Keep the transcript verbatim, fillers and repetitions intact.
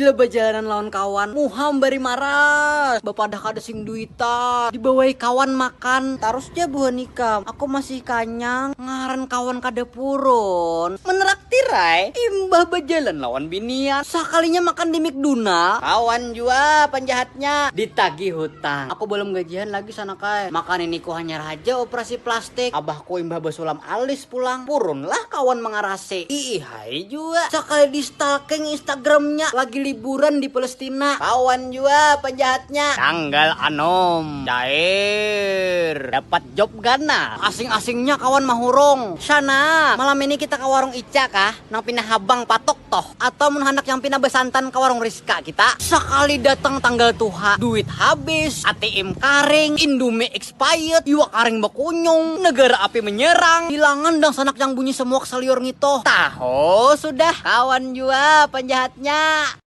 Bila bajalanan lawan kawan, muham bari maras, bapadah kada sing duitan, dibawai kawan makan, tarus ja buhan ikam, aku masih kanyang, ngaran kawan kada purun, menraktir ai, imbah bajalan lawan binian, sakalinya makan di McDonald, kawan jua panjahatnya, ditagih hutang, aku balum gajian lagi sanak ai, makan ini ku hanyar haja operasi plastik, abahku imbah basulam alis pulang, purun lah kawan mangarasi, iihai jua, sakali di stalking Instagramnya lagi liburan di Palestina, kawan jua panjahatnya, tanggal anom, cair, dapat job ganal, asing-asingnya kawan mahurung, sana, malam ini kita ke warung Ica kah, nang pina habang patok toh, atau mun handak yang pina basantan ke warung Rizka kita, sakali datang tanggal tuha, duit habis, ATM karing, Indomie expired, iwak karing bakunyung, negara api menyerang, bilangan dangsanak yang bunyi semuak saliur ngito, tahu sudah, kawan jua panjahatnya.